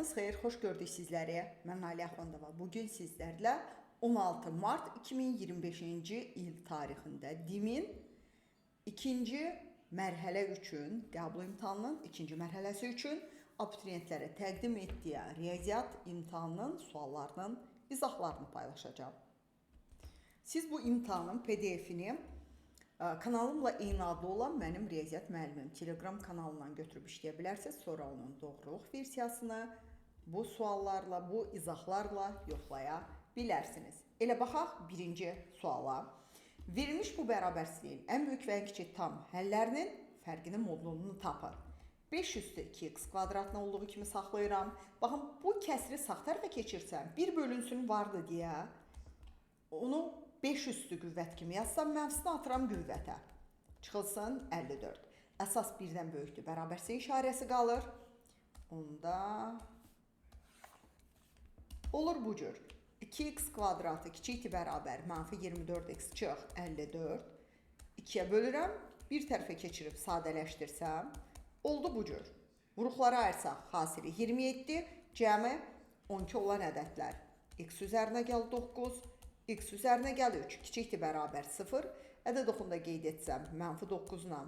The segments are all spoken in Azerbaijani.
Vaxtınız xeyir, xoş gördük sizləri. Mən Nalə Axundova. Bugün sizlərlə 16 mart 2025-ci il tarixində DİM-in ikinci mərhələ üçün, qəbul imtahanının ikinci mərhələsi üçün abituriyentlərə təqdim etdiyi riyaziyyat imtahanının suallarının izahlarını paylaşacağam. Siz bu imtahanın PDF-ini kanalımla eyni adlı olan mənim riyaziyyat müəllimim Telegram kanalından götürüb işləyə bilərsiniz. Sonra onun doğruluq versiyasını bu suallarla, bu izahlarla yoxlaya bilərsiniz. Elə baxaq birinci suala. Verilmiş bu bərabərsizliyin ən böyük və ən kiçik tam həllərinin fərqinin modulunu tapın. 5 üstü 2x kvadratını olduğu kimi saxlayıram. Baxın, bu kəsri sağ tərəfə keçirsəm, 1 bölünsün vardı deyə onu 5 üstü qüvvət kimi yazsam, mənfisini atıram qüvvətə. Çıxılsın 54. Əsas 1-dən böyükdür. Bərabərsizlik işarəsi qalır. Onda olur bu cür. 2x kvadratı kiçikdir bərabər mənfi 24x çıx 54. 2-yə bölürəm. Bir tərəfə keçirib sadələşdirsəm, oldu bu cür. Vuruqlara ayırsaq, hasili 27, cəmi 12 olan ədədlər. X üzərinə gəl 9, x üzərinə gəl 3, kiçikdir bərabər 0. Ədəd oxunda qeyd etsəm, mənfi 9 ilə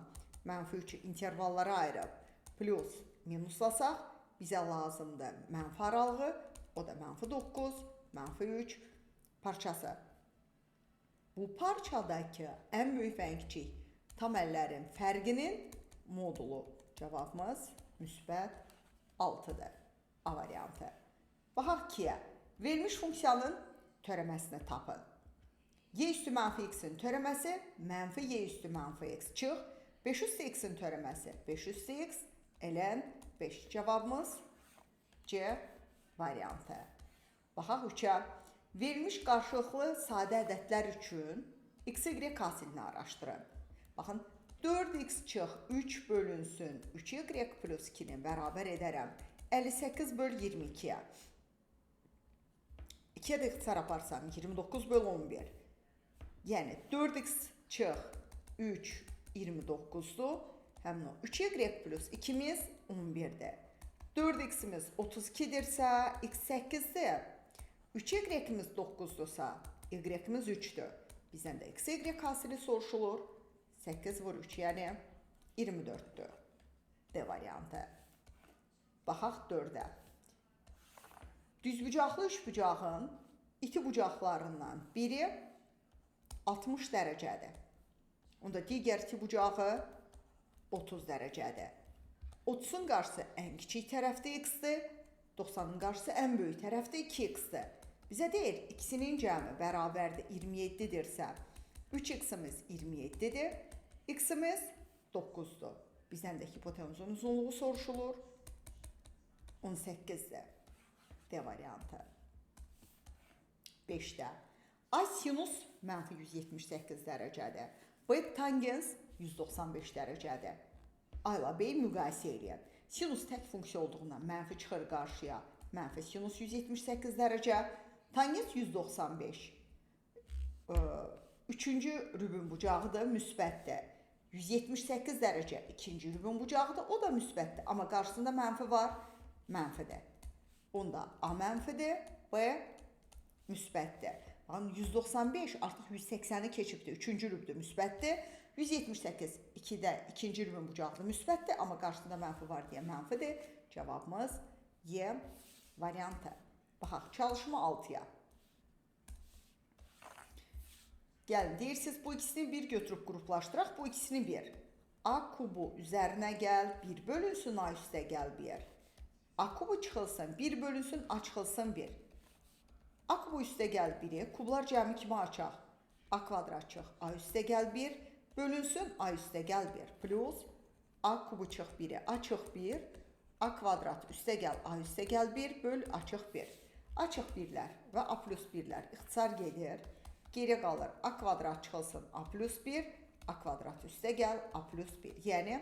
mənfi 3-ü intervallara ayırıb, plus minuslasaq, bizə lazımdır mənfi aralığı, o da mənfi 9, mənfi 3 parçası. Bu parçadakı ən böyük və ən kiçik tam əllərin fərqinin modulu. Cavabımız müsbət 6-dır. A variantı. Baxaq 2-yə. Verilmiş funksiyanın törəməsini tapın. Y üstü mənfi x-in törəməsi mənfi y üstü mənfi x çıx. 5 üstü x-in törəməsi 5 üstü x ln 5. Cavabımız C variantı. Baxaq 3-ə. Verilmiş qarşılıqlı sadə ədədlər üçün x, y hasilini araşdırın. Baxın, 4x çıx 3 bölünsün 3y plus 2-ni bərabər edərəm 58 böl 22-yə. 2-yə də ixtisar aparsam 29 böl 11. Yəni 4x çıx 3 29-dur. Həmin o 3y plus 2-miz 11-dir. 4x-imiz 32-dirsə, x 8-dir. 3y-imiz 9-dursa, y-imiz 3-dür. Bizdən də x, y hasili soruşulur. 8 vur 3, yəni 24-dür. D variantı. Baxaq 4-ə. Düzbucaqlı üçbucağın iti bucaqlarından biri 60 dərəcədir. Onda digər iti bucağı 30 dərəcədir. 30-un qarşısı ən kiçik tərəfdə x-dir, 90-ın qarşısı ən böyük tərəfdə 2x-dir. Bizə deyir, ikisinin cəmi bərabərdir 27-dirsə, 3x-imiz 27-dir, x-imiz 9-dur. Bizdən də hipotenuzun uzunluğu soruşulur. 18-dir. D variantı. 5-də. A sinus mənfi 178 dərəcədir. B tangens 195 dərəcədir. A ilə B-yi müqayisə eləyək. Sinus tək funksiya olduğundan mənfi çıxır qarşıya. Mənfi sinus 178 dərəcə. Tangens 195. Üçüncü rübün bucağıdır, müsbətdir. 178 dərəcə ikinci rübün bucağıdır, o da müsbətdir. Amma qarşısında mənfi var, mənfidir. Onda A mənfidir, B müsbətdir. Baxın, 195 artıq 180-i keçibdir. Üçüncü rübdür, müsbətdir. 178 2-də ikinci rübün bucağıdır, müsbətdir. Amma qarşısında mənfi var deyə mənfidir. Cavabımız Y variantı. Baxaq, çalışma 6-ya. Gəlin, deyirsiniz, bu ikisini bir götürüb qruplaşdıraq, bu ikisini bir. A kubu üzərinə gəl, 1 bölünsün, A üstə gəl 1. A kubu çıxılsın, 1 bölünsün, A çıxılsın 1. A kubu üstə gəl 1-i, kublar cəmi kimi açaq. A kvadrat çıx, A üstə gəl 1, bölünsün, A üstə gəl 1. Plus A kubu çıx 1-i, A çıx 1, A kvadrat üstə gəl, A üstə gəl 1, böl A çıx 1. A çıx 1-lər və A plus 1-lər ixtisar gedir. Geri qalır A kvadrat çıxılsın, A plus 1, A kvadrat üstə gəl, A plus 1. Yəni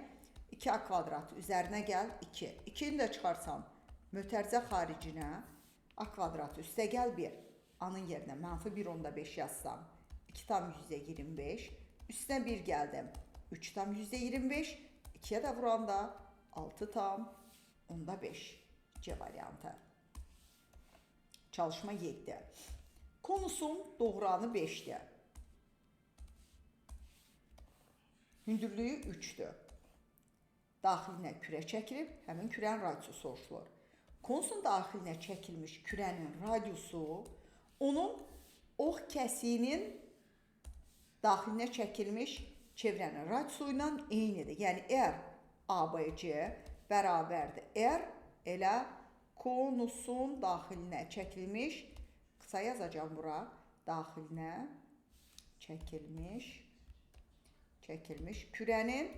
2A kvadrat üzərinə gəl 2. 2-ni də çıxarsam mötərizə xaricinə A kvadrat üstə gəl 1. A-nın yerinə mənfi 1,5 yazsam 2,25. Üstünə 1 gəldim 3,25. 2-yə də vuranda 6,5. C variantı. Çalışma 7. Konusun doğranı 5-dir. Hündürlüyü 3-dür. Daxilinə kürə çəkilib, həmin kürənin radiusu soruşulur. Konusun daxilinə çəkilmiş kürənin radiusu onun ox kəsiyinin daxilinə çəkilmiş çevrənin radiusu ilə eynidir. Yəni R ABC bərabərdir R elə konusun daxilinə çəkilmiş, qısa yazacağam bura, daxilinə çəkilmiş kürənin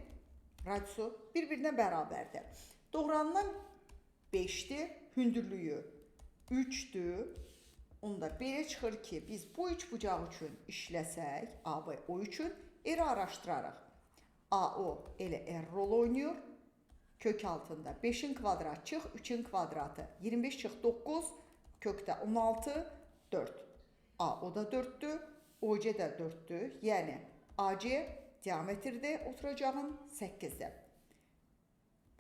radiusu bir-birinə bərabərdir. Doğrandan 5-dir, hündürlüyü 3-dür. Onda belə çıxır ki, biz bu üç bucaq üçün işləsək, A, B, O üçün R-i araşdırarıq. AO elə R rol oynayır. Kök altında 5-in kvadratı çıx, 3-ün kvadratı. 25 çıx 9, kökdə 16, 4. AO da 4-dür, OC də 4-dür. Yəni AC diametrdir, oturacağın 8-dir.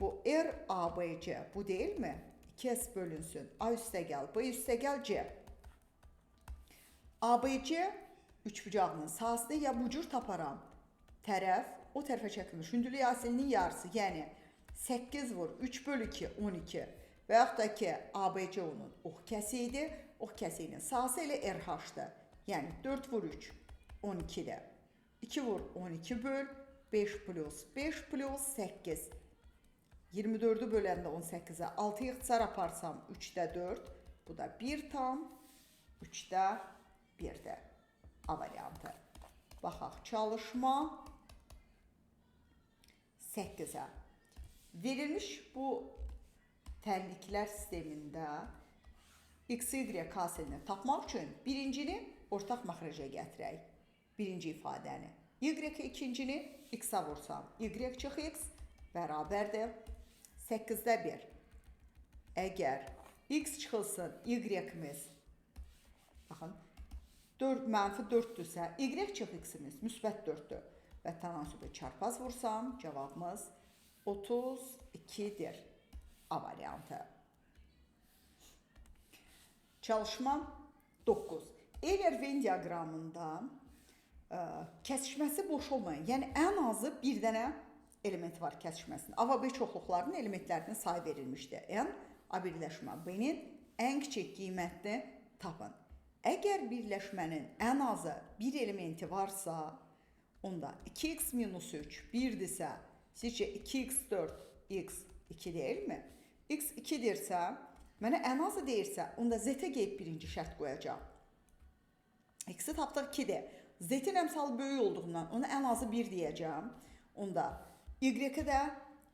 Bu R, A, B, C bu deyilmi? 2S bölünsün. A üstə gəl, B üstə gəl, C. ABC üçbucağının sahəsində ya bu cür taparam. Tərəf, o tərəfə çəkilmiş hündürlük hasilinin yarısı, yəni 8 vur 3 bölü 2, 12. Və yaxud da ki, ABC onun ox kəsiyi idi. Ox kəsiyinin sahəsi elə RH-dır. Yəni 4 vur 3, 12-dir. 2 vur 12 böl, 5 plus 5 plus 8. 24-ü böləndə 18-ə 6 ixtisar aparsam 3-də 4. Bu da 1 tam 3-də 1-dir. A variantı. Baxaq, çalışma 8-ə. Verilmiş bu tənliklər sistemində X, Y hasilini tapmaq üçün birincini ortaq məxrəcə gətirək. Birinci ifadəni. Y ikincini X-a vursam, Y çıx X bərabərdir 8-də 1. Əgər X çıxılsın, Y-imiz, baxın, 4, mənfi 4-dürsə, Y çıx X-imiz müsbət 4-dür. Və tənasübü çarpaz vursam, cavabımız 32-dir. A variantı. Çalışma 9. Euler-Venn diaqramında kəsişməsi boş olmayan, yəni ən azı bir dənə element var kəsişməsinin. A və B çoxluqlarının elementlərinin sayı verilmişdir. N, A birləşmə B-nin ən kiçik qiymətini tapın. Əgər birləşmənin ən azı bir elementi varsa, onda 2x minus 3 1-dirsə, sizcə 2x4 x 2 deyilmi? X 2-dirsə, mənə ən azı deyirsə, onda z-ə qeyb birinci şərt qoyacaq. X-i tapdıq 2-dir. Z-in əmsalı böyük olduğundan ona ən azı 1 deyəcəm. Onda Y-ə də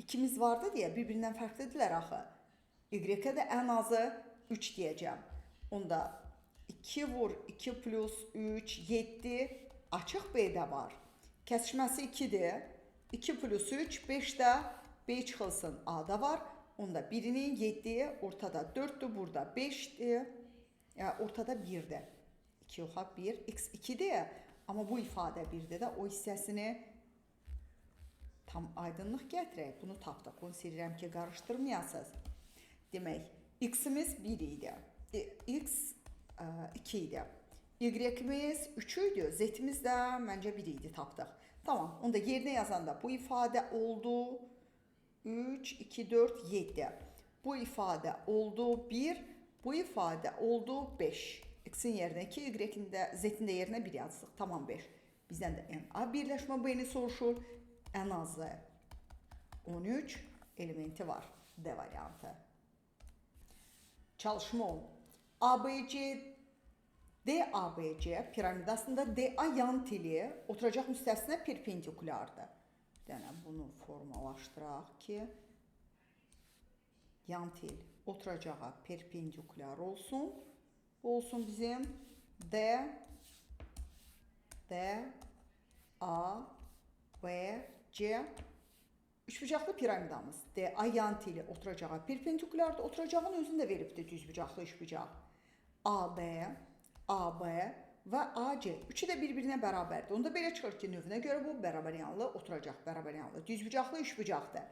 2-miz vardı deyə bir-birindən fərqlidirlər axı. Y-ə də ən azı 3 deyəcəm. Onda 2 vur 2 plus 3, 7 açıq B-də var. Kəsişməsi 2-dir. 2 plus 3, 5 də B çıxılsın A-da var. Onda birinin 7-yi, ortada 4-dür, burada 5-dir. Yəni ortada 1-dir. 2 yox, 1, x 2-dir. Amma bu ifadə 1-dir də o hissəsini tam aydınlıq gətirək. Bunu tapdıq. Bunu istəyirəm ki, qarışdırmayasınız. Demək, x-imiz 1 idi. X 2 idi. Y-imiz 3 idi. Z-imiz də məncə 1 idi, tapdıq. Tamam. Onda yerinə yazanda bu ifadə oldu 3, 2, 4, 7. Bu ifadə oldu 1, bu ifadə oldu 5. X-in yerinə 2, Y-in də, Z-in də yerinə 1 yazdıq. Tamam 5. Bizdən də N A birləşmə B-ni soruşur. Ən azı 13 elementi var. D variantı. Çalışma 10. ABC, DABC piramidasında DA yan tili oturacaq müstəvisinə perpendikulyardır. Bir dənə bunu formalaşdıraq ki, yan til oturacağa perpendikulyar olsun. Bu olsun bizim D, D, A, B, C. Üçbucaqlı piramidamız. D, A yan tili oturacağa perpendikulyardır. Oturacağın özünü də veribdir düzbucaqlı üçbucaq. A, B, A, B və AC. Üçü də bir-birinə bərabərdir. Onda belə çıxır ki, növünə görə bu bərabər yanlı oturacaq, bərabər yanlı düzbucaqlı üçbucaqdır.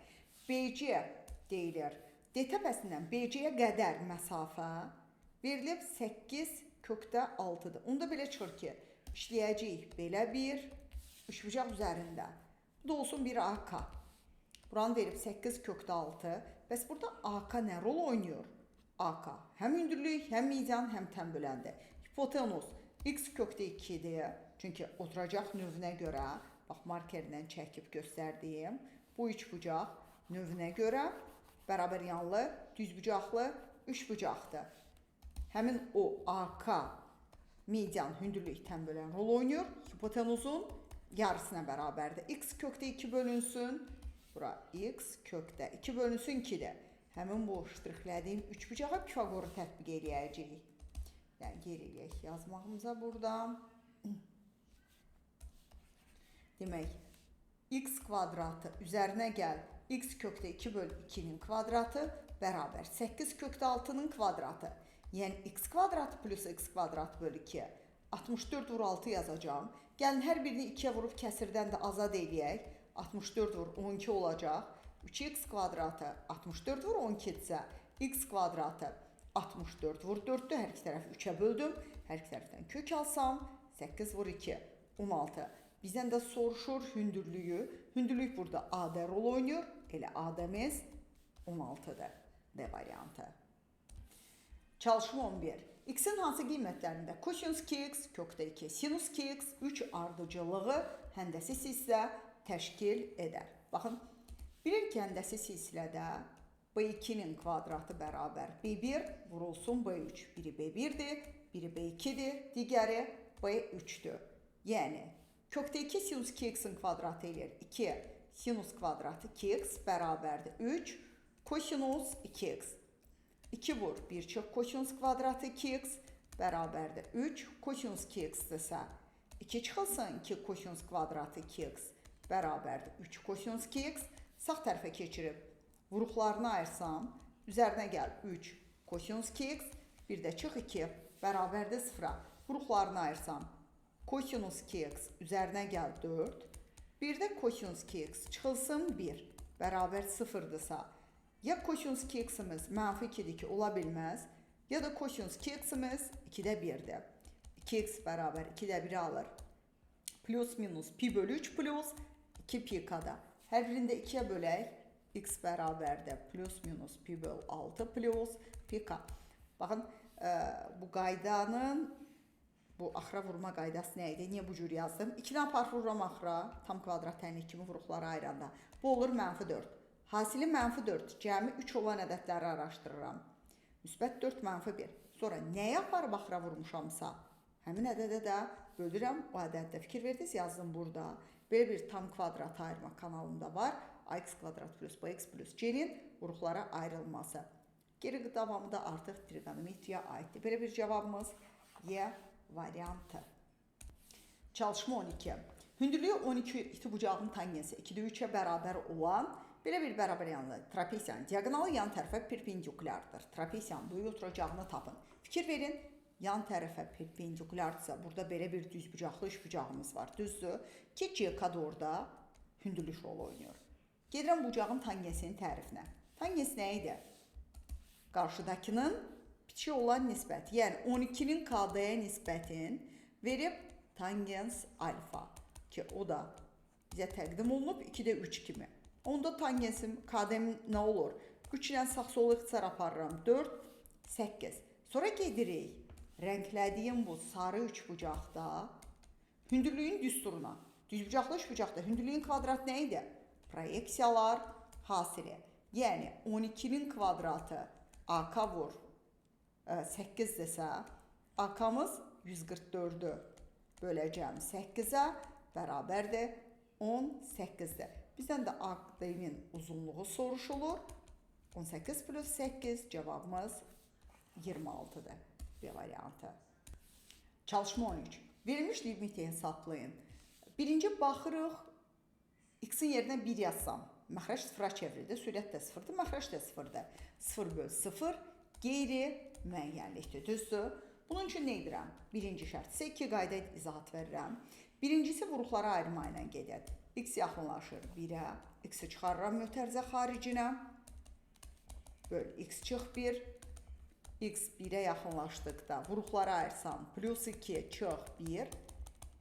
BC deyilir. D təpəsindən BC-yə qədər məsafə verilib 8 kökdə 6-dır. Onda belə çıxır ki, işləyəcəyik belə bir üçbucaq üzərində. Bu da olsun bir AK. Buranı verib 8 kökdə 6. Bəs burada AK nə rol oynayır? AK həm hündürlük, həm median, həm tən böləndir. Hipotenuz x kökdə 2-dir. Çünki oturacaq növünə görə, bax markerlə çəkib göstərdiyim bu üçbucaq növünə görə bərabər yanlı, düzbucaqlı üçbucaqdır. Həmin o AK median hündürlük tən bölən rol oynayır. Hipotenuzun yarısına bərabərdir. X kökdə 2 bölünsün. Bura x kökdə 2 bölünsün 2-dir. Həmin bu ştrixlədiyim üçbucağa Pifagoru tətbiq eləyəcəyik. Yəni yer eləyək yazmağımıza burada. Demək, x kvadratı üzərinə gəl x kökdə 2 böl 2-nin kvadratı bərabər 8 kökdə 6-nın kvadratı. Yəni x kvadratı plus x kvadratı böl 2. 64 vur 6 yazacağam. Gəlin hər birini 2-yə vurub kəsirdən də azad eləyək. 64 vur 12 olacaq. 3x kvadratı 64 vur 12-dirsə x kvadratı 64 vur 4-dür. Hər iki tərəfi 3-ə böldüm. Hər iki tərəfdən kök alsam 8 vur 2 16. Bizdən də soruşur hündürlüyü. Hündürlük burada AD rol oynayır. Elə AD-miz 16-dır. D variantı. Çalışma 11. X-in hansı qiymətlərində kosinus 2x, kökdə 2, sinus 2x, 3 ardıcıllığı həndəsi silsilə təşkil edər. Baxın, bilir ki, həndəsi silsilədə B2-nin kvadratı bərabər B1 vurulsun B3. Biri B1-dir, biri B2-dir, digəri B3-dür. Yəni, kökdə 2 sinus 2x-in kvadratı eləyir. 2 sinus kvadratı 2x bərabərdir 3 kosinus 2x. 2 vur 1 çıx kosinus kvadratı 2x bərabərdir 3 kosinus 2x-dirsə 2 çıxılsın 2 kosinus kvadratı 2x bərabərdir 3 kosinus 2x. Sağ tərəfə keçirib vuruqlarını ayırsam üzərinə gəl 3 kosinus 2x bir də çıx 2 bərabərdir 0-a. Vuruqlarını ayırsam kosinus 2x üzərinə gəl 4 bir də kosinus 2x çıxılsın 1 bərabər 0-dırsa ya kosinus 2x-imiz mənfi 2-dir ki, ola bilməz, ya da kosinus 2x-imiz 2-də 1-dir. 2x bərabər 2-də 1 alır. Plus minus pi bölü 3 plus 2 pi k-da. Hər birində 2-yə bölək. X bərabərdir plus minus pi böl 6 plus pi k. Baxın, bu qaydanın, bu axıra vurma qaydası nə idi? Niyə bu cür yazdım? 2-dən aparıb vururam axıra, tam kvadrat tənlik kimi vuruqları ayıranda. Bu olur mənfi 4. Hasili mənfi 4, cəmi 3 olan ədədləri araşdırıram. Müsbət 4, mənfi 1. Sonra nəyi aparıb axıra vurmuşamsa, həmin ədədə də bölürəm. O ədəddə fikir verdiniz, yazdım burada. Belə bir tam kvadrat ayırma kanalında var. Ax kvadrat plus bx plus c-nin vuruqlara ayrılması. Geri davamı da artıq trigonometriya aiddir. Belə bir cavabımız Y variantı. Çalışma 12. Hündürlüyü 12 iti bucağın tangensi 2-də 3-ə bərabər olan belə bir bərabər yanlı trapesiyanın diaqonalı yan tərəfə perpendikulyardır. Trapesiyanın boyu oturacağını tapın. Fikir verin, yan tərəfə perpendikulyardırsa, burada belə bir düzbucaqlı üçbucağımız var. Düzdür ki, CK da orada hündürlük rolu oynayır. Gedirəm bucağın tangensinin tərifinə. Tangens nə idi? Qarşıdakının bitişik olan nisbəti, yəni 12-nin KD-yə nisbətin verib tangens alfa ki, o da bizə təqdim olunub 2-də 3 kimi. Onda tangensim KD-m nə olur? 3 ilə sağ-sol ixtisar aparıram. 4, 8. Sonra gedirik. Rənglədiyim bu sarı üçbucaqda hündürlüyün düsturuna. Düzbucaqlı üçbucaqda hündürlüyün kvadratı nə idi? Proyeksiyalar hasili. Yəni 12-nin kvadratı AK vur 8 desə, AK-mız 144-ü böləcəm 8-ə bərabərdir 18-dir. Bizdən də AD-nin uzunluğu soruşulur. 18 plus 8 cavabımız 26-dır. B variantı. Çalışma 13. Verilmiş limiti hesablayın. Birinci baxırıq, x-in yerinə 1 yazsam, məxrəc sıfıra çevrildi, sürət də sıfırdır, məxrəc də sıfırdır. 0 böl 0 qeyri müəyyənlikdir, düzdür? Bunun üçün nə edirəm? Birinci şərt isə iki qayda izahat verirəm. Birincisi vuruqlara ayırma ilə gedir. X yaxınlaşır 1-ə, x-i çıxarıram mötərizə xaricinə. Böl x çıx 1. X 1-ə yaxınlaşdıqda vuruqlara ayırsam plus 2 çıx 1.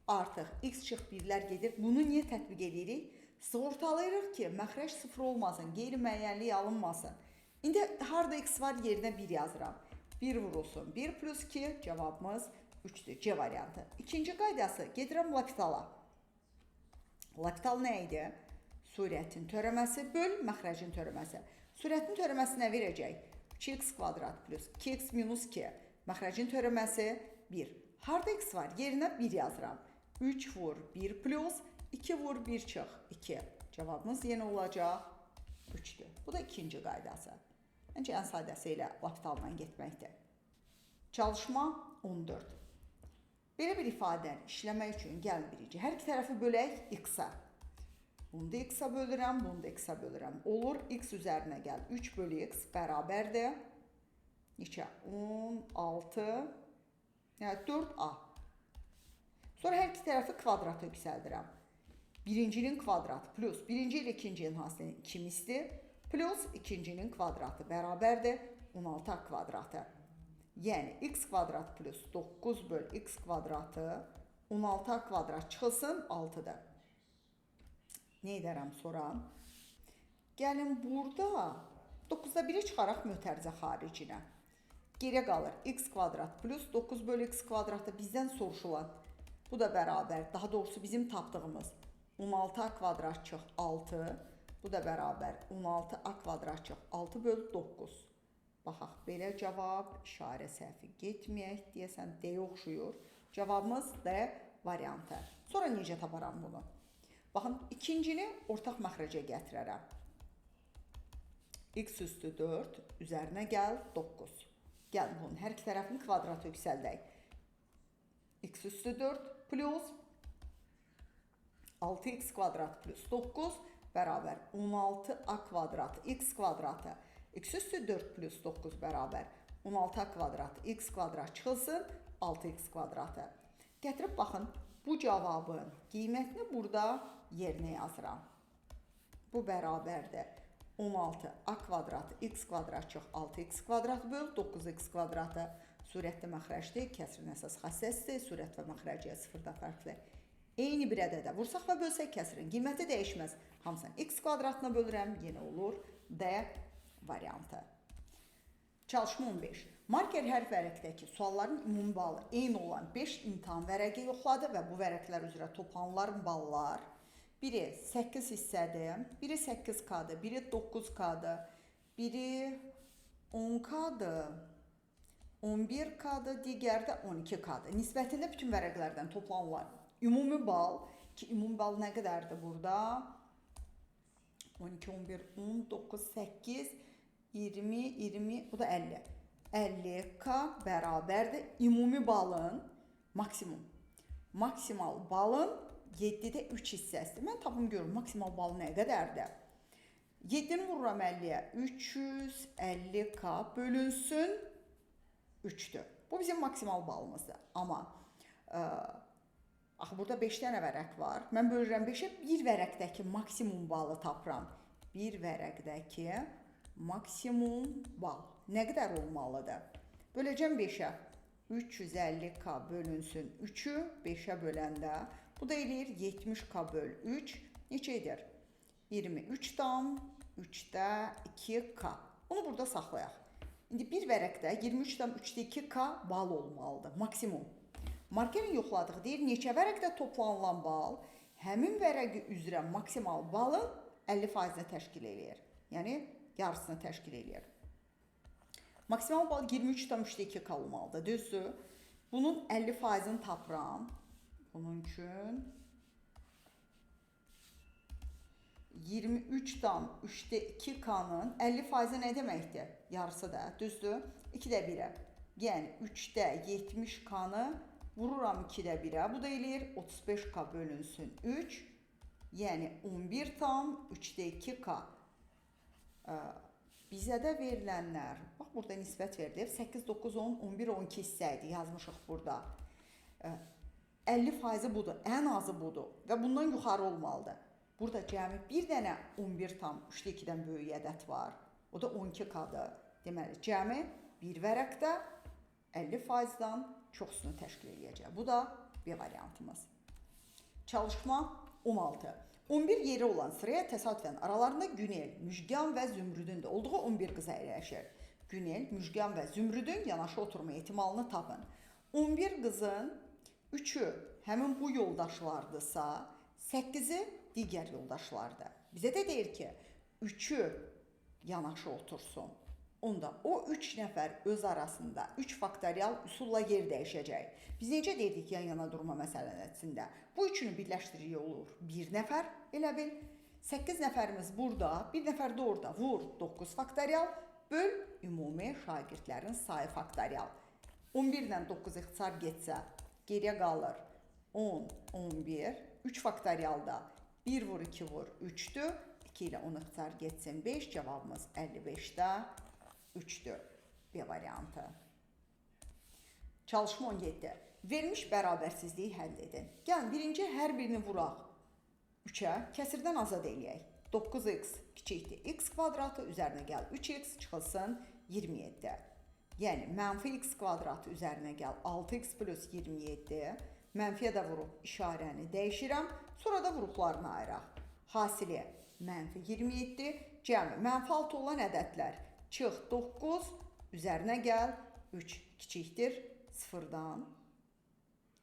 Artıq x çıx 1-lər gedir. Bunu niyə tətbiq edirik? Sığortalayırıq ki, məxrəc 0 olmasın, qeyri-müəyyənlik alınmasın. İndi harda x var yerinə 1 yazıram. 1 vurulsun 1 plus 2, cavabımız 3-dür. C variantı. İkinci qaydası, gedirəm L'Hopitala. L'Hopital nə idi? Sürətin törəməsi böl məxrəcin törəməsi. Sürətin törəməsi nə verəcək? 3x kvadrat plus 2x minus 2. Məxrəcin törəməsi 1. Harda x var? Yerinə 1 yazıram. 3 vur 1 plus 2 vur 1 çıx 2. Cavabımız yenə olacaq 3-dür. Bu da ikinci qaydası. Məncə ən sadəsi ilə L'Hopitalla getməkdir. Çalışma 14. Belə bir ifadəni işləmək üçün gəlin birinci. Hər iki tərəfi bölək x-a. Bunu da x-a bölürəm, bunu da x-a bölürəm. Olur x üzərinə gəl. 3 bölü x bərabərdir. Neçə? 16, yəni 4a. Sonra hər iki tərəfi kvadrata yüksəldirəm. Birincinin kvadratı plus birinci ilə ikincinin hasilinin 2 misli plus ikincinin kvadratı bərabərdir 16a kvadratı. Yəni x kvadrat plus 9 böl x kvadratı 16a kvadrat çıxılsın 6-dır. Nə edərəm sonra? Gəlin burada 9-da 1-i çıxaraq mötərizə xaricinə. Geriyə qalır x kvadrat plus 9 bölü x kvadratı bizdən soruşulan. Bu da bərabər, daha doğrusu bizim tapdığımız 16a kvadrat çıx 6. Bu da bərabər 16a kvadrat çıx 6 bölü 9. Baxaq, belə cavab, işarə səhvi getməyək deyəsən D-yə oxşuyur. Cavabımız D variantı. Sonra necə taparam bunu? Baxın, ikincini ortaq məxrəcə gətirərəm. X üstü 4, üzərinə gəl 9. Gəl bunun hər iki tərəfini kvadrata yüksəldək. X üstü 4 plus 6x kvadrat plus 9 bərabər 16a kvadrat x kvadratı. X üstü 4 plus 9 bərabər 16a kvadrat x kvadrat çıxılsın 6x kvadratı. Gətirib baxın, bu cavabın qiymətini burada yerinə yazıram. Bu bərabərdir 16a kvadrat x kvadrat çıx 6x kvadrat böl 9x kvadratı. Sürətli məxrəcdir, kəsrin əsas xassəsidir, sürət və məxrəciyə sıfırdan fərqli. Eyni bir ədədə vursaq və bölsək kəsrin qiyməti dəyişməz. Hamısını x kvadratına bölürəm, yenə olur D variantı. Çalışma 15. Marker hər vərəqdəki sualların ümumi balı eyni olan 5 imtahan vərəqi yoxladı və bu vərəqlər üzrə toplanılan ballar biri 8 hissədir, biri 8K-dır, biri 9K-dır, biri 10K-dır, 11K-dır, digəri də 12K-dır. Nisbətində bütün vərəqlərdən toplanılan ümumi bal, ki ümumi bal nə qədərdir burada? 12, 11, 10, 9, 8, 20, 20, bu da 50. 50K bərabərdir ümumi balın maksimum. Maksimal balın 7-də 3 hissəsidir. Mən tapım görüm maksimal bal nə qədərdir? 7-ni vururam 50-yə. 350K bölünsün 3-dür. Bu bizim maksimal balımızdır. Amma axı burada 5 dənə vərəq var. Mən bölürəm 5-ə, bir vərəqdəki maksimum balı tapıram. Bir vərəqdəki maksimum bal nə qədər olmalıdır? Böləcəm 5-ə. 350K bölünsün 3-ü 5-ə böləndə bu da eləyir 70K böl 3. Neçə edir? 23,3-də 2K. Onu burada saxlayaq. İndi bir vərəqdə 23,3-də 2K bal olmalıdır. Maksimum. Markerin yoxladığı deyir, neçə vərəqdə toplanılan bal həmin vərəqi üzrə maksimal balın 50%-ni təşkil eləyir. Yəni, yarısını təşkil eləyir. Maksimal bal 23,3-də 2K olmalıdır. Düzdür? Bunun 50%-ni tapıram. Bunun üçün 23,3-də 2K-nın 50%-i nə deməkdir? Yarısı da, düzdür? 2-də 1-ə. Yəni 3-də 70K-nı vururam 2-də 1-ə. Bu da eləyir 35K bölünsün 3. Yəni 11,3-də 2K. Bizə də verilənlər, bax burada nisbət verilib, 8, 9, 10, 11, 12 hissə idi, yazmışıq burada. 50%-i budur, ən azı budur və bundan yuxarı olmalıdır. Burada cəmi bir dənə 11,3-də 2-dən böyük ədəd var. O da 12K-dır. Deməli, cəmi bir vərəqdə 50%-dan çoxsunu təşkil eləyəcək. Bu da B variantımız. Çalışma 16. 11 yeri olan sıraya təsadüfən aralarında Günel, Müjgan və Zümrüdün də olduğu 11 qız əyləşir. Günel, Müjgan və Zümrüdün yanaşı oturma ehtimalını tapın. 11 qızın 3-ü həmin bu yoldaşlardısa, 8-i digər yoldaşlardır. Bizə də deyir ki, 3-ü yanaşı otursun. Onda o 3 nəfər öz arasında 3 faktorial üsulla yer dəyişəcək. Biz necə deyirdik yan-yana durma məsələsində? Bu üçünü birləşdiririk olur 1 nəfər, elə bil. 8 nəfərimiz burada, 1 nəfər də orada. Vur 9 faktorial, böl ümumi şagirdlərin sayı faktorial. 11 ilə 9 ixtisar getsə, geriyə qalır 10, 11, 3 faktorialda 1 vur 2 vur 3-dür. 2 ilə 10 ixtisar getsin 5, cavabımız 55-də 3-dür. B variantı. Çalışma 17. Verilmiş bərabərsizliyi həll edin. Gəlin, birinci hər birini vuraq 3-ə, kəsirdən azad eləyək. 9x kiçikdir x kvadratı, üzərinə gəl 3x çıxılsın 27. Yəni, mənfi x kvadratı üzərinə gəl 6x plus 27. Mənfiyə də vurub işarəni dəyişirəm. Sonra da vuruqlarını ayıraq. Hasili mənfi 27, cəmi mənfi 6 olan ədədlər. Çıx 9, üzərinə gəl 3 kiçikdir 0-dan.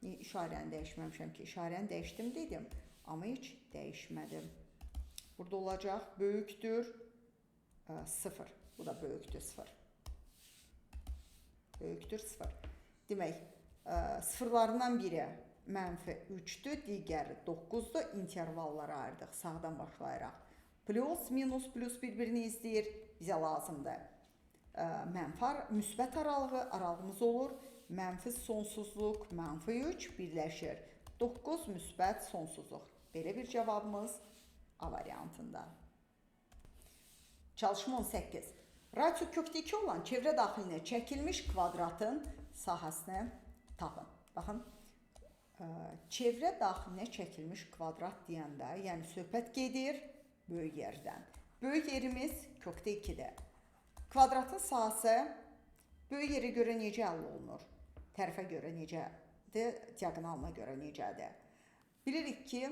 İşarəni dəyişməmişəm ki, işarəni dəyişdim dedim, amma heç dəyişmədim. Burada olacaq böyükdür 0. Bu da böyükdür 0. Böyükdür 0. Demək, sıfırlarından biri mənfi 3-dür, digəri 9-dur. İntervallara ayırdıq, sağdan başlayaraq. Plus, minus, plus bir-birini izləyir. Bizə lazımdır. Mənfi, müsbət aralığı, aralığımız olur. Mənfi sonsuzluq, mənfi 3 birləşir. 9 müsbət sonsuzluq. Belə bir cavabımız A variantında. Çalışma 18. Radiusu kökdə 2 olan çevrə daxilinə çəkilmiş kvadratın sahəsini tapın. Baxın, çevrə daxilinə çəkilmiş kvadrat deyəndə, yəni söhbət gedir böyük yerdən. Böyük yerimiz kökdə 2-dir. Kvadratın sahəsi böyük yerə görə necə əldə olunur? Tərəfə görə necədir? Diaqonalına görə necədir? Bilirik ki,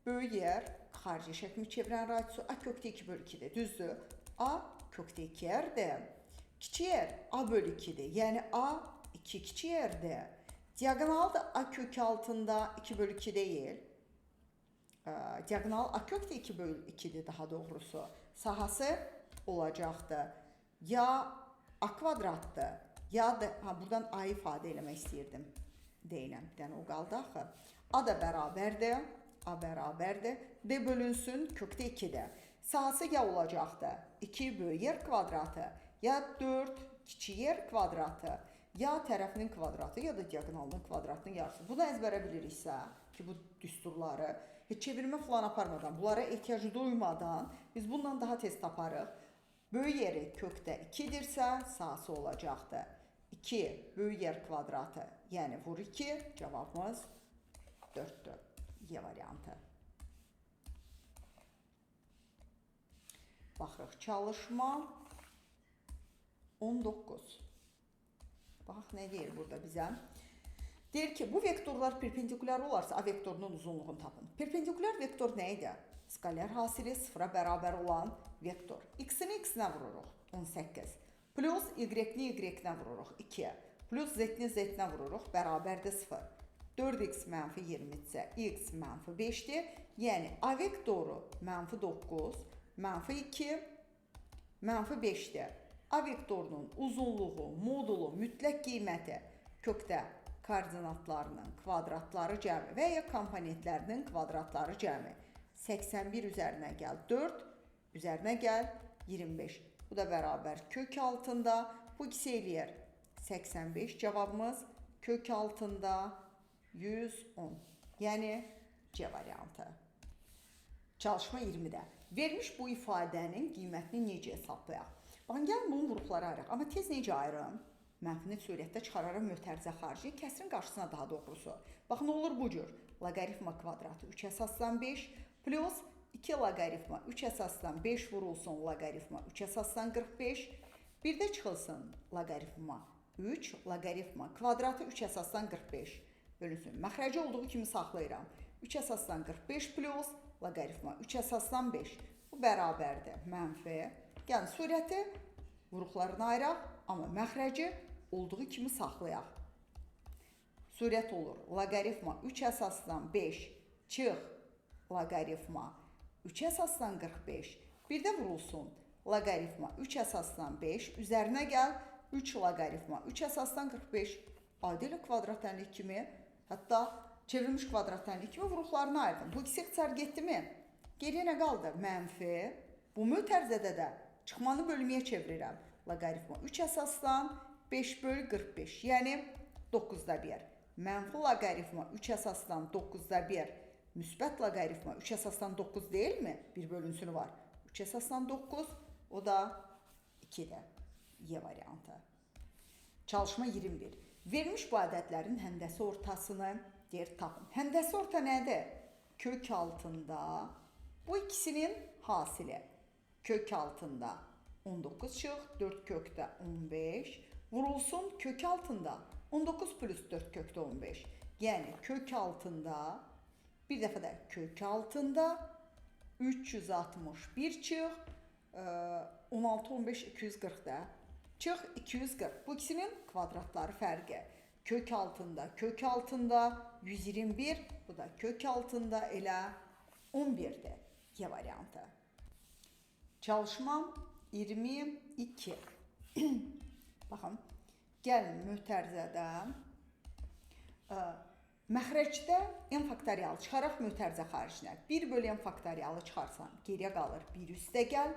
böyük yer xarici çəkmiş çevrənin radiusu A kökdə 2 bölü 2-dir. Düzdür? A kökdə 2 yerdir. Kiçik yer A bölü 2-dir. Yəni A 2 kiçik yerdir. Diaqonal da A kök altında 2 bölü 2 deyil. Diaqonal A kökdə 2 bölü 2-dir daha doğrusu. Sahəsi olacaqdır. Ya A kvadratdır, ya da buradan A ifadə eləmək istəyirdim. Deyiləm, bir dənə o qaldı axı. A da bərabərdir. A bərabərdir. D bölünsün kökdə 2-dir. Sahəsi ya olacaqdır 2 böyük yer kvadratı, ya 4 kiçik yer kvadratı, ya tərəfinin kvadratı, ya da diaqonalının kvadratının yarısı. Bunu əzbərə biliriksə ki, bu düsturları heç çevirmə falan aparmadan, bunlara ehtiyac duymadan biz bundan daha tez taparıq. Böyük yeri kökdə 2-dirsə, sahəsi olacaqdır 2 böyük yer kvadratı, yəni vur 2, cavabımız 4-dür. Y variantı. Baxırıq, çalışma 19. Bax, nə deyir burada bizə? Deyir ki, bu vektorlar perpendikulyar olarsa, A vektorunun uzunluğunu tapın. Perpendikulyar vektor nə idi? Skaler hasili sıfıra bərabər olan vektor. X-ini X-nə vururuq, 18. Plus Y-ni Y-nə vururuq, 2. Plus Z-ni Z-nə vururuq, bərabərdir 0. 4x mənfi 20-dirsə, x mənfi 5-dir. Yəni, A vektoru mənfi 9, mənfi 2, mənfi 5-dir. A vektorunun uzunluğu, modulu, mütləq qiyməti kökdə koordinatlarının kvadratları cəmi və ya komponentlərinin kvadratları cəmi. 81 üzərinə gəl 4, üzərinə gəl 25. Bu da bərabər kök altında. Bu ikisi eləyər 85. Cavabımız kök altında 110. Yəni C variantı. Çalışma 20-də. Verilmiş bu ifadənin qiymətini necə hesablayaq? Baxın, gəlin bunun vuruqları ayıraq. Amma tez necə ayırım? Mənfini surətdə çıxararam mötərizə xarici, kəsirin qarşısına daha doğrusu. Baxın, olur bu cür. Loqaritma kvadratı 3 əsasdan 5 plus 2 loqaritma 3 əsasdan 5 vurulsun loqaritma 3 əsasdan 45. Bir də çıxılsın loqaritma 3 loqaritma kvadratı 3 əsasdan 45 bölünsün. Məxrəci olduğu kimi saxlayıram. 3 əsasdan 45 plus loqaritma 3 əsasdan 5. Bu bərabərdir mənfi. Yəni surəti vuruqlarını ayıraq, amma məxrəci olduğu kimi saxlayaq. Surət olur loqaritma 3 əsasdan 5 çıx loqaritma 3 əsasdan 45. Bir də vurulsun loqaritma 3 əsasdan 5 üzərinə gəl 3 loqaritma 3 əsasdan 45. Adi ilə kvadrat tənlik kimi, hətta çevrilmiş kvadrat tənlik kimi vuruqlarını ayırdım. Bu ikisi ixtisar getdimi? Geriyə nə qaldı? Mənfi. Bu mötərizədə də çıxmanı bölməyə çevirirəm. Loqaritma 3 əsasdan 5 bölü 45, yəni 9-da 1. Mənfi loqaritma 3 əsasdan 9-da 1. Müsbət loqaritma 3 əsasdan 9 deyilmi? Bir bölünsünü var. 3 əsasdan 9, o da 2-dir. Y variantı. Çalışma 21. Verilmiş bu ədədlərin həndəsi ortasını deyir tapın. Həndəsi orta nədir? Kök altında bu ikisinin hasili. Kök altında 19 çıx, 4 kökdə 15 vurulsun kök altında 19 plus 4 kökdə 15. Yəni kök altında bir dəfə də kök altında 361 çıx, 16, 15, 240 da çıx 240. Bu ikisinin kvadratları fərqi. Kök altında, kök altında 121, bu da kök altında elə 11-dir. Y variantı. Çalışma 22. Baxın, gəlin mötərizədə məxrəcdə n faktorialı çıxaraq mötərizə xaricinə. 1 bölü n faktorialı çıxarsan, geriyə qalır 1 üstə gəl,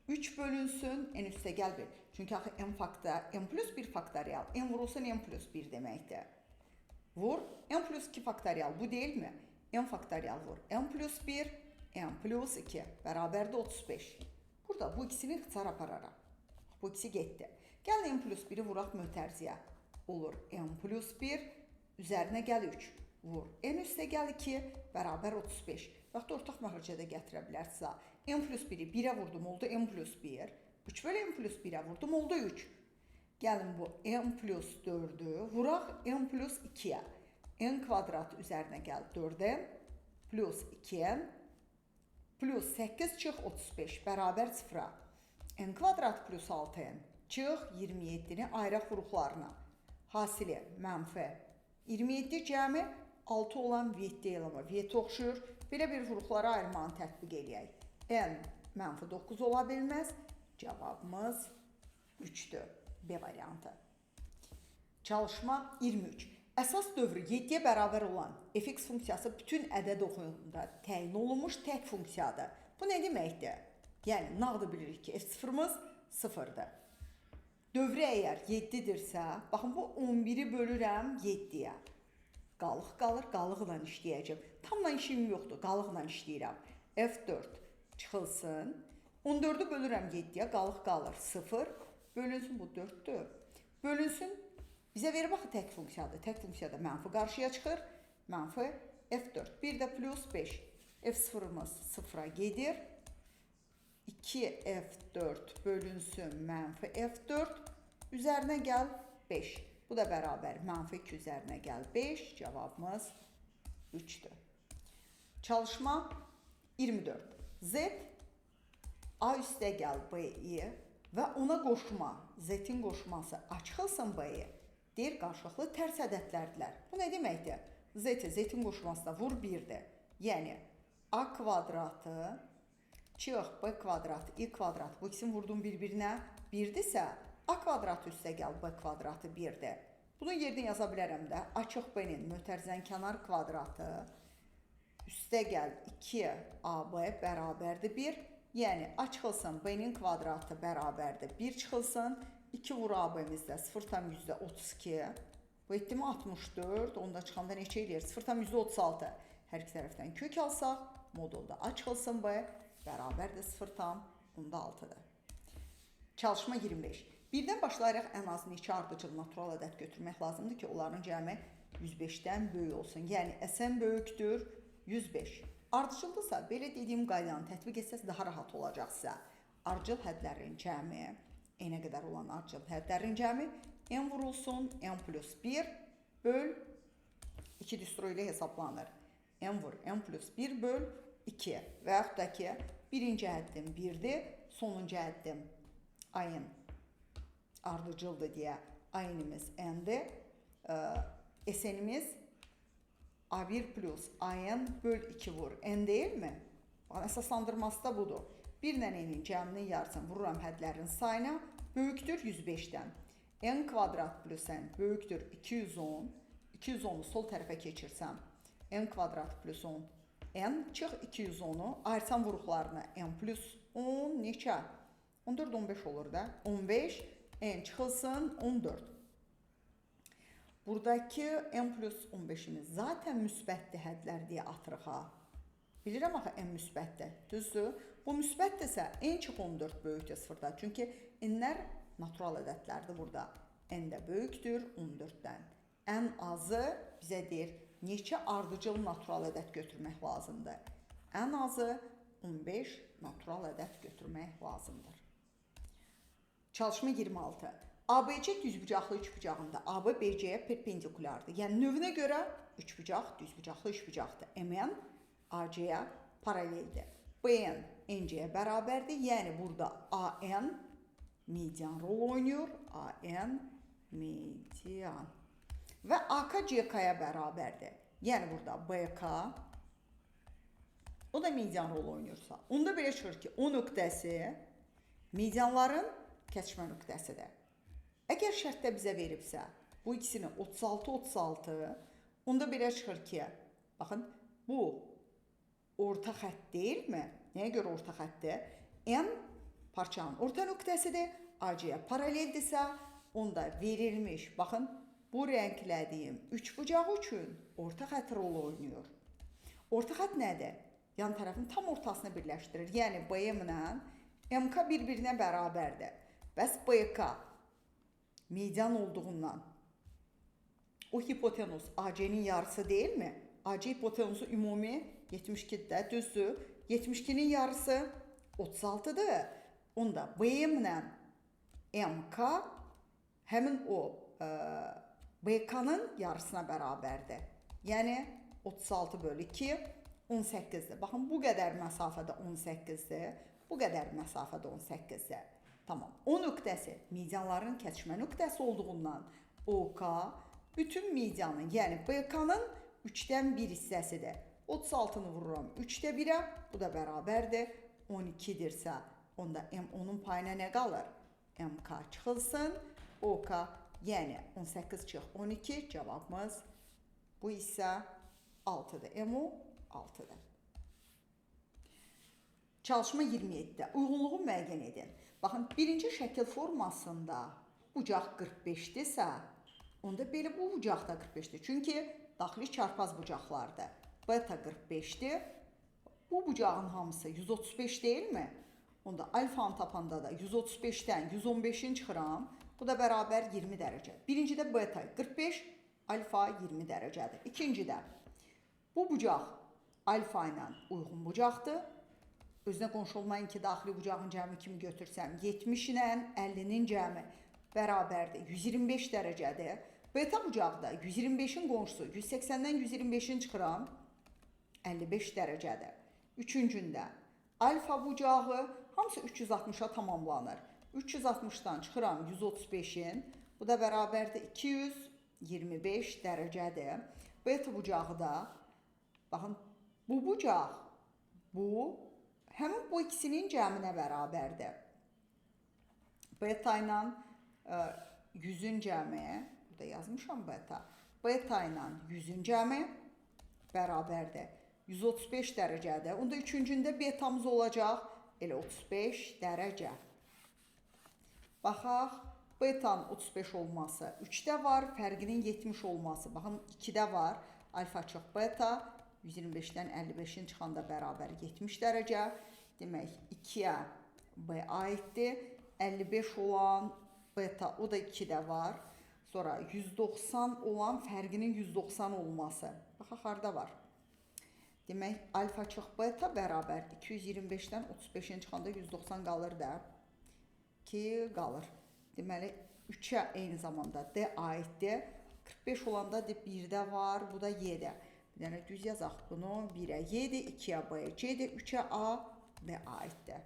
3 bölünsün, n üstə gəl 1. Çünki axı n plus 1 faktorial, n vurulsun n plus 1 deməkdir. Vur, n plus 2 faktorial, bu deyilmi? N faktorial vur, n plus 1, n plus 2 bərabərdir 35. Burada bu ikisini ixtisar apararam. Bu ikisi getdi. Gəlin n plus 1-i vuraq mötərizəyə. Olur n plus 1, üzərinə gəl 3. Vur, n üstə gəl 2, bərabər 35. Vaxtda ortaq məxrəcə də gətirə bilərsinizsə. N plus 1-i 1-ə vurdum, oldu n plus 1. 3 bölü n plus 1-ə vurdum, oldu 3. Gəlin bu n plus 4-ü vuraq n plus 2-yə. N kvadrat üzərinə gəl 4n plus 2n plus 8 çıx 35 bərabər 0-a. N kvadrat plus 6n çıx 27-ni ayıraq vuruqlarına. Hasili mənfi 27 cəmi 6 olan 7 deyil, amma 7 oxşuyur. Belə bir vuruqlara ayırmanı tətbiq eləyək. N mənfi 9 ola bilməz. Cavabımız 3-dür. B variantı. Çalışma 23. Əsas dövrü 7-yə bərabər olan fx funksiyası bütün ədəd oxuyunda təyin olunmuş tək funksiyadır. Bu nə deməkdir? Yəni, nağdı bilirik ki, f0-mız 0-dır. Dövrü əgər 7-dirsə, baxın bu 11-i bölürəm 7-yə. Qalıq qalır, qalıqla işləyəcəm. Tamla işim yoxdur, qalıqla işləyirəm. F4 çıxılsın. 14-ü bölürəm 7-yə, qalıq qalır 0. Bölünsün, bu 4-dür. Bölünsün, bizə verib axı tək funksiyadır. Tək funksiyada mənfi qarşıya çıxır. Mənfi F4. Bir də plus 5. F0-ımız 0-a gedir. 2F4 bölünsün mənfi F4. Üzərinə gəl 5. Bu da bərabər mənfi 2 üzərinə gəl 5. Cavabımız 3-dür. Çalışma 24. Z A üstə gəl B-i və ona qoşma, Z-in qoşması A çıxılsın B-i. Deyir, qarşılıqlı tərs ədədlərdirlər. Bu nə deməkdir? Z-i Z-in qoşmasına vur 1-dir. Yəni, A kvadratı çıx B kvadratı, I kvadratı. Bu ikisini vurdum bir-birinə 1-dirsə, A kvadratı üstə gəl B kvadratı 1-dir. Bunun yerinə yaza bilərəm də. A çıx B-nin mötərizənin kənar kvadratı üstə gəl 2AB bərabərdir 1. Yəni, A çıxılsın B-nin kvadratı bərabərdir 1 çıxılsın. 2 vur AB-mizdə 0,32. Bu etdimi 64. Onda çıxanda neçə eləyir? 0,36. Hər iki tərəfdən kök alsaq, modulda A çıxılsın B bərabərdir 0,6-dır. Çalışma 25. Birdən başlayaraq ən az neçə ardıcıl natural ədəd götürmək lazımdır ki, onların cəmi 105-dən böyük olsun. Yəni, SN böyükdür 105. Ardıcıldırsa, belə dediyim qaydanı tətbiq etsəz daha rahat olacaq sizə. Ardıcıl hədlərin cəmi, n-ə qədər olan ardıcıl hədlərin cəmi n vurulsun, n plus 1 böl 2 düsturu ilə hesablanır. N vur, n plus 1 böl 2 və yaxud da ki, birinci həddim 1-dir, sonuncu həddim ayın ardıcıldır deyə ayınımız n-dir. SN-imiz A1 plus AN böl 2 vur n deyilmi? Baxın, əsaslandırması da budur. 1 ilə n-in cəminin yarısını vururam hədlərin sayına, böyükdür 105-dən. N kvadrat plus n böyükdür 210. 210-u sol tərəfə keçirsəm, n kvadrat plus 10, n çıx 210-u, ayırsam vuruqlarını n plus 10 neçə? 14, 15 olur da. 15, n çıxılsın 14. Buradakı n plus 15-imiz zaten müsbətli hədlər deyə atırıq ha. Bilirəm axı n müsbətdir, düzdür? Bu müsbətdirsə n çıx 14 böyükdür 0-da. Çünki n-lər natural ədədlərdir burada. N də böyükdür 14-dən. Ən azı bizə deyir, neçə ardıcıl natural ədəd götürmək lazımdır? Ən azı 15 natural ədəd götürmək lazımdır. Çalışma 26. ABC düzbucaqlı üçbucağında AB BC-yə perpendikulyardır. Yəni növünə görə üçbucaq düzbucaqlı üçbucaqdır. MN AC-yə paraleldir. BN NC-yə bərabərdir. Yəni burada AN median rol oynayır. AN median. Və AK CK-ya bərabərdir. Yəni burada BK o da median rol oynayırsa. Onda belə çıxır ki, O nöqtəsi medianların kəsişmə nöqtəsidir. Əgər şərtdə bizə veribsə, bu ikisini 36, 36, onda belə çıxır ki, baxın, bu orta xətt deyilmi? Nəyə görə orta xəttdir? N parçanın orta nöqtəsidir, AC-yə paraleldirsə, onda verilmiş, baxın, bu rənglədiyim üçbucaq üçün orta xətt rolu oynayır. Orta xətt nədir? Yan tərəfin tam ortasını birləşdirir. Yəni, BM ilə MK bir-birinə bərabərdir. Bəs BK median olduğundan o hipotenus AC-nin yarısı deyilmi? AC hipotenusu ümumi 72-dir, düzdür. 72-nin yarısı 36-dır. Onda BM ilə MK həmin o BK-nın yarısına bərabərdir. Yəni 36 bölü 2 18-dir. Baxın, bu qədər məsafədə 18-dir. Bu qədər məsafədə 18-dir. Tamam. O nöqtəsi medianların kəsişmə nöqtəsi olduğundan OK bütün medianın, yəni BK-nın 3-dən 1 hissəsidir. 36-nı vururam 3-də 1-ə, bu da bərabərdir. 12-dirsə, onda M10-un payına nə qalır? MK çıxılsın. OK, yəni 18 çıx 12, cavabımız bu isə 6-dır. MO 6-dır. Çalışma 27-də uyğunluğu müəyyən edin. Baxın, birinci şəkil formasında bucaq 45-dirsə, onda belə bu bucaq da 45-dir. Çünki daxili çarpaz bucaqlardır. Beta 45-dir. Bu bucağın hamısı 135 deyilmi? Onda alfanı tapanda da 135-dən 115-in çıxıram. Bu da bərabər 20 dərəcə. Birincidə beta 45, alfa 20 dərəcədir. İkincidə bu bucaq alfa ilə uyğun bucaqdır. Özünə qonşu olmayan iki daxili bucağın cəmi kimi götürsəm, 70 ilə 50-nin cəmi bərabərdir. 125 dərəcədir. Beta bucağı da 125-in qonşusu. 180-dən 125-in çıxıram, 55 dərəcədir. Üçüncündə alfa bucağı hamısı 360-a tamamlanır. 360-dan çıxıram 135-in. Bu da bərabərdir 225 dərəcədir. Beta bucağı da, baxın, bu bucaq, bu həmin bu ikisinin cəminə bərabərdir. Beta ilə 100-ün cəmi, burada yazmışam beta, beta ilə 100-ün cəmi bərabərdir. 135 dərəcədir. Onda üçüncündə betamız olacaq elə 35 dərəcə. Baxaq, betanın 35 olması 3-də var, fərqinin 70 olması. Baxın, 2-də var, alfa çıx beta, 125-dən 55-in çıxanda bərabər 70 dərəcə. Demək, 2-yə B aiddir. 55 olan beta, o da 2-də var. Sonra 190 olan fərqinin 190 olması. Baxaq, harda var? Demək, alfa çıx beta bərabər 225-dən 35-in çıxanda 190 qalır da. Ki, qalır. Deməli, 3-ə eyni zamanda D aiddir. 45 olanda 1-də var, bu da Y-də. Bir dənə düz yazaq bunu. 1-ə Y-dir, 2-yə B, C-dir, 3-ə A, D aiddir.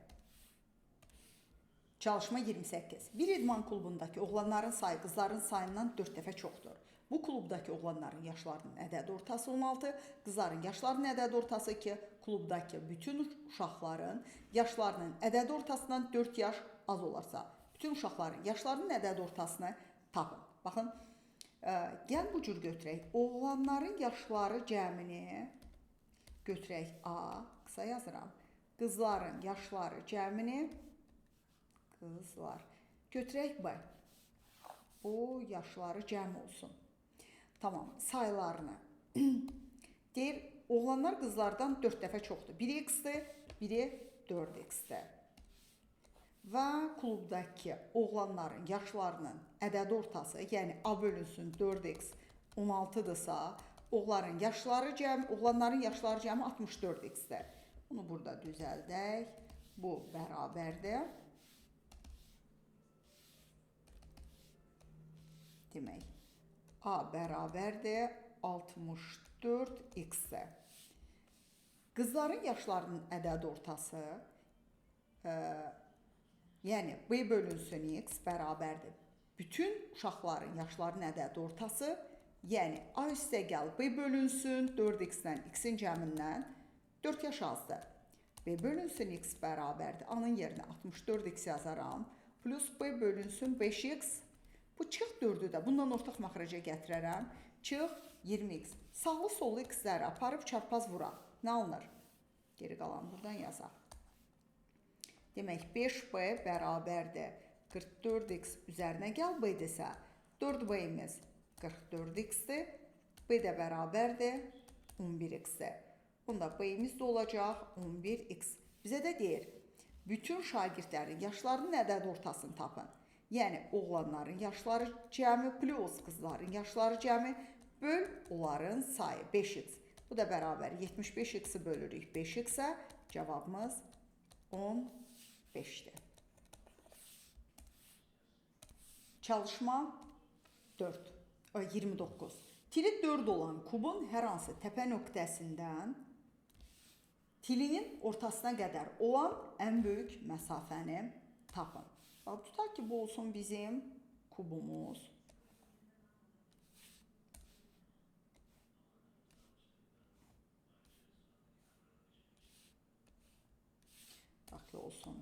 Çalışma 28. Bir idman klubundakı oğlanların sayı qızların sayından 4 dəfə çoxdur. Bu klubdakı oğlanların yaşlarının ədədi ortası 16, qızların yaşlarının ədədi ortası 2, klubdakı bütün uşaqların yaşlarının ədədi ortasından 4 yaş az olarsa, bütün uşaqların yaşlarının ədədi ortasını tapın. Baxın, gəl bu cür götürək. Oğlanların yaşları cəmini götürək A, qısa yazıram. Qızların yaşları cəmini qızlar götürək B. Bu yaşları cəm olsun. Tamam, saylarını. Deyir, oğlanlar qızlardan 4 dəfə çoxdur. Biri x-dir, biri 4x-dir. Və klubdakı oğlanların yaşlarının ədədi ortası, yəni A bölünsün 4x 16-dırsa, oğlanların yaşları cəmi 64x-dir. Bunu burada düzəldək. Bu bərabərdir. Demək, A bərabərdir 64x-ə. Qızların yaşlarının ədədi ortası, yəni B bölünsün x bərabərdir. Bütün uşaqların yaşlarının ədədi ortası, yəni A üstə gəl B bölünsün 4x-dən x-in cəmindən 4 yaş azdır. B bölünsün x bərabərdir. A-nın yerinə 64x yazaram. Plus B bölünsün 5x. Bu çıx 4-ü də bundan ortaq məxrəcə gətirərəm. Çıx 20x. Sağlı sollu x-ləri aparıb çarpaz vuraq. Nə alınır? Geri qalan buradan yazaq. Demək, 5b bərabərdir 44x üzərinə gəl b desə, 4b-imiz 44x-dir. B də bərabərdir 11x-dir. Bunda b-imiz də olacaq 11x. Bizə də deyir, bütün şagirdlərin yaşlarının ədədi ortasını tapın. Yəni, oğlanların yaşları cəmi plus qızların yaşları cəmi böl onların sayı 5x. Bu da bərabər 75x-i bölürük 5x-ə. Cavabımız 15-dir. Çalışma 29. Tili 4 olan kubun hər hansı təpə nöqtəsindən tilinin ortasına qədər olan ən böyük məsafəni tapın. Bax, tutaq ki, bu olsun bizim kubumuz. Tutaq ki, olsun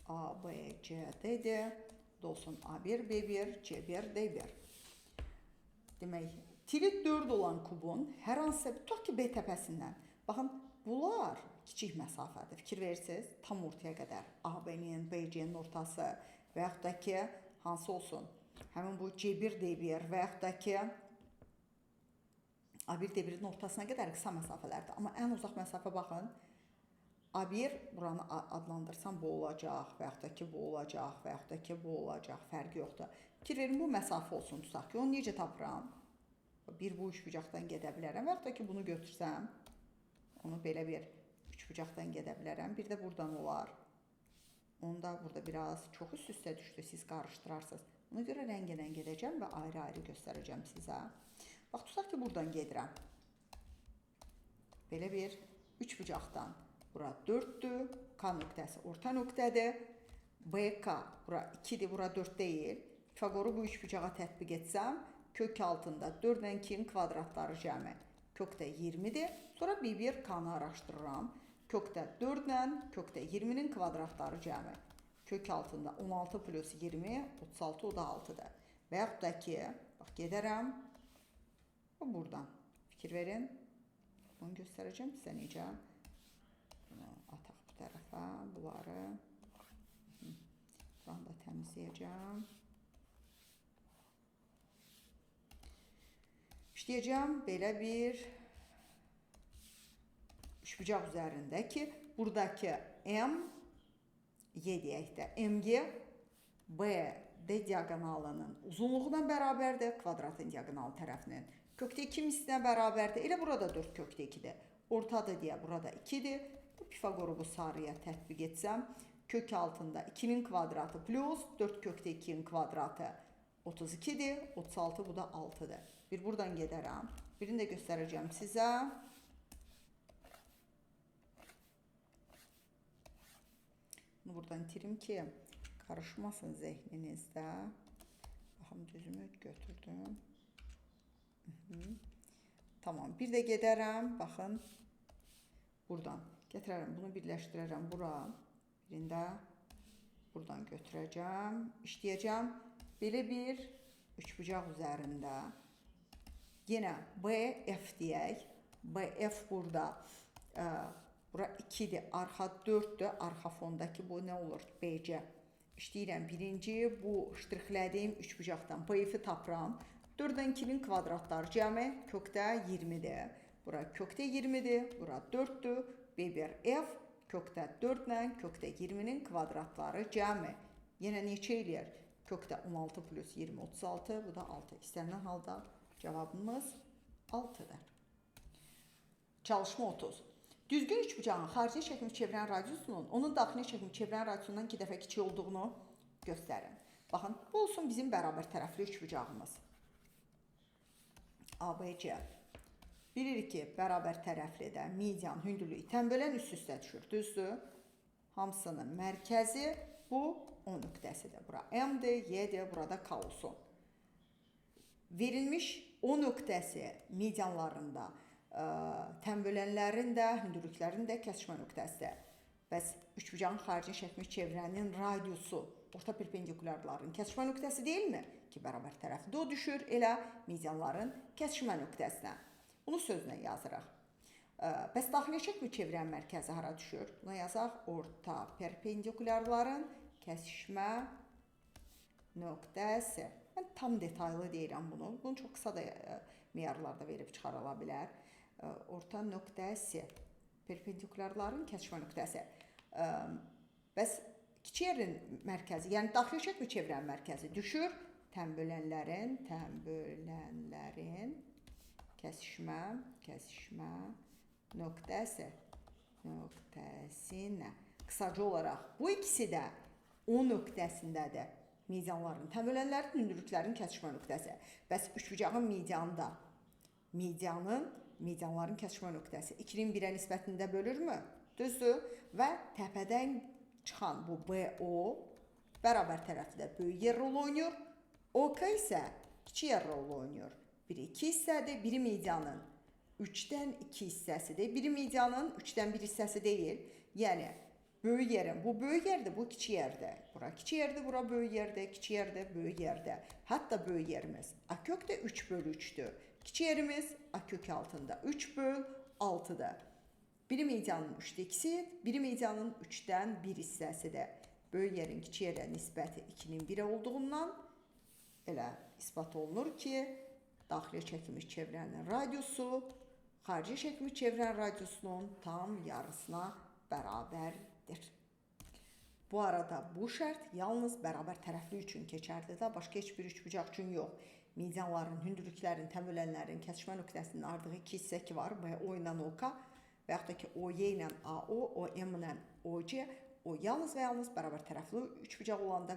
A, B, C, D-dir. Olsun A1, B1, C1, D1. Demək, tili 4 olan kubun hər hansı, tutaq ki, B təpəsindən. Baxın, bunlar kiçik məsafədir. Fikir verirsiniz, tam ortaya qədər. A, B-nin, B, C-nin ortası və yaxud da ki, hansı olsun? Həmin bu C1, D1 və yaxud da ki, A1, D1-in ortasına qədər qısa məsafələrdir. Amma ən uzaq məsafə baxın, A1, buranı adlandırsam bu olacaq və yaxud da ki, bu olacaq və yaxud da ki, bu olacaq, fərqi yoxdur. Fikir verin, bu məsafə olsun, tutaq ki, onu necə tapıram? Bir bu üç bucaqdan gedə bilərəm və yaxud da ki, bunu götürsəm, onu belə bir üç bucaqdan gedə bilərəm. Bir də buradan olar. Onda burada biraz çox üst-üstə düşdü, siz qarışdırarsınız. Ona görə rəng-rəng gedəcəm və ayrı-ayrı göstərəcəm sizə. Bax, tutaq ki, buradan gedirəm. Belə bir üç bucaqdan. Bura 4-dür, K nöqtəsi orta nöqtədir. BK, bura 2-dir, bura 4 deyil. Pifagoru bu üç bucağa tətbiq etsəm, kök altında 4 ilə 2-nin kvadratları cəmi. Kökdə 20-dir. Sonra B1 K-nı araşdırıram. Kökdə 4 ilə kökdə 20-nin kvadratları cəmi. Kök altında 16 plus 20, 36, o da 6-dır. Və yaxud da ki, bax, gedərəm buradan. Fikir verin. Bunu göstərəcəm sizə necə. Bunu ataq bu tərəfə, bunları. Buranı da təmizləyəcəm. İşləyəcəm belə bir üçbucaq üzərində ki, buradakı M, Y deyək də, MG, B, D diaqonalının uzunluğuna bərabərdir, kvadratın diaqonalı tərəfinin. Kökdə 2 mislinə bərabərdir. Elə burada 4 kökdə 2-dir. Ortadır deyə burada 2-dir. Bu Pifagoru bu sarıya tətbiq etsəm, kök altında 2-nin kvadratı plus 4 kökdə 2-nin kvadratı 32-dir. 36 bu da 6-dır. Bir buradan gedərəm. Birini də göstərəcəm sizə. Bunu buradan itirim ki, karışmasın zehninizdə. Baxın, düzümü götürdüm. Tamam, bir də gedərəm. Baxın, buradan gətirərəm. Bunu birləşdirərəm bura. Birində buradan götürəcəm. İşləyəcəm. Belə bir üçbucaq üzərində. Yenə BF deyək. BF burada. Bura 2-dir, arxa 4-dür. Arxa fondakı bu nə olur? BC. İşləyirəm birinci, bu ştrixlədiyim üçbucaqdan BF-i tapıram. 4-dən 2-nin kvadratları cəmi kökdə 20-dir. Bura kökdə 20-dir, bura 4-dür. B1 F kökdə 4-lə kökdə 20-nin kvadratları cəmi. Yenə neçə eləyər? Kökdə 16 plus 20, 36, bu da 6. İstənilən halda cavabımız 6-dır. Çalışma 30. Düzgün üçbucağın xarici çəkilmiş çevrənin radiusunun onun daxili çəkilmiş çevrənin radiusundan 2 dəfə kiçik olduğunu göstərin. Baxın, bu olsun bizim bərabər tərəfli üçbucağımız. ABC. Bilirik ki, bərabər tərəflidə median, hündürlük, tənbölən üst-üstə düşür. Düzdür? Hamısının mərkəzi bu O nöqtəsidir. Bura M-dir, Y-dir, burada K olsun. Verilmiş O nöqtəsi medianlarında tənbölənlərin də, hündürlüklərin də kəsişmə nöqtəsidir. Bəs üçbucağın xarici çəkilmiş çevrənin radiusu orta perpendikulyarların kəsişmə nöqtəsi deyilmi? Ki, bərabər tərəfli o düşür elə medianların kəsişmə nöqtəsinə. Bunu sözlə yazırıq. Bəs daxilə çəkilmiş çevrənin mərkəzi hara düşür? Buna yazaq orta perpendikulyarların kəsişmə nöqtəsi. Mən tam detaylı deyirəm bunu. Bunu çox qısa da meyarlarda verib çıxarıla bilər. Orta nöqtəsi, perpendikulyarların kəsişmə nöqtəsi. Bəs kiçik yerin mərkəzi, yəni daxili çəkilmiş çevrənin mərkəzi düşür tənbölənlərin kəsişmə nöqtəsinə. Qısaca olaraq bu ikisi də O nöqtəsindədir. Medianların, tənbölənlərin, hündürlüklərin kəsişmə nöqtəsi. Bəs üçbucağın medianında medianların kəsişmə nöqtəsi 2-nin 1-ə nisbətində bölürmü? Düzdür? Və təpədən çıxan bu BO bərabər tərəfdə böyük yer rolu oynayır. OK isə kiçik yer rolu oynayır. Biri 2 hissədir, biri medianın 3-dən 2 hissəsidir. Biri medianın 3-dən 1 hissəsi deyil. Yəni, böyük yerin, bu böyük yerdir, bu kiçik yerdir. Bura kiçik yerdir, bura böyük yerdir, kiçik yerdir, böyük yerdir. Hətta böyük yerimiz A kökdə 3 bölü 3-dür. Kiçik yerimiz A kök altında 3 böl 6-dır. Biri medianın 3-də 2-si, biri medianın 3-dən 1 hissəsidir. Böyük yerin kiçik yerə nisbəti 2-nin 1-ə olduğundan elə isbat olunur ki, daxilə çəkilmiş çevrənin radiusu xarici çəkilmiş çevrənin radiusunun tam yarısına bərabərdir. Bu arada bu şərt yalnız bərabər tərəfli üçün keçərlidir, başqa heç bir üçbucaq üçün yox. Medianların, hündürlüklərin, tənbölənlərin kəsişmə nöqtəsinin ardığı iki hissə ki var, BO ilə OK və yaxud da ki, OY ilə AO, OM ilə OC, o yalnız və yalnız bərabər tərəfli üçbucaq olanda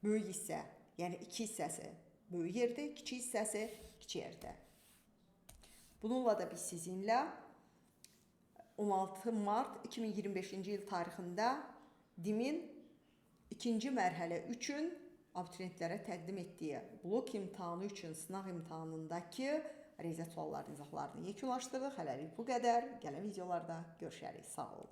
böyük hissə, yəni iki hissəsi böyük yerdə, kiçik hissəsi kiçik yerdə. Bununla da biz sizinlə 16 mart 2025-ci il tarixində DİM-in ikinci mərhələ üçün abituriyentlərə təqdim etdiyi blok imtahanı üçün sınaq imtahanındakı riyaziyyat suallarının izahlarını yekunlaşdırdıq. Hələlik bu qədər. Gələn videolarda görüşərik. Sağ olun.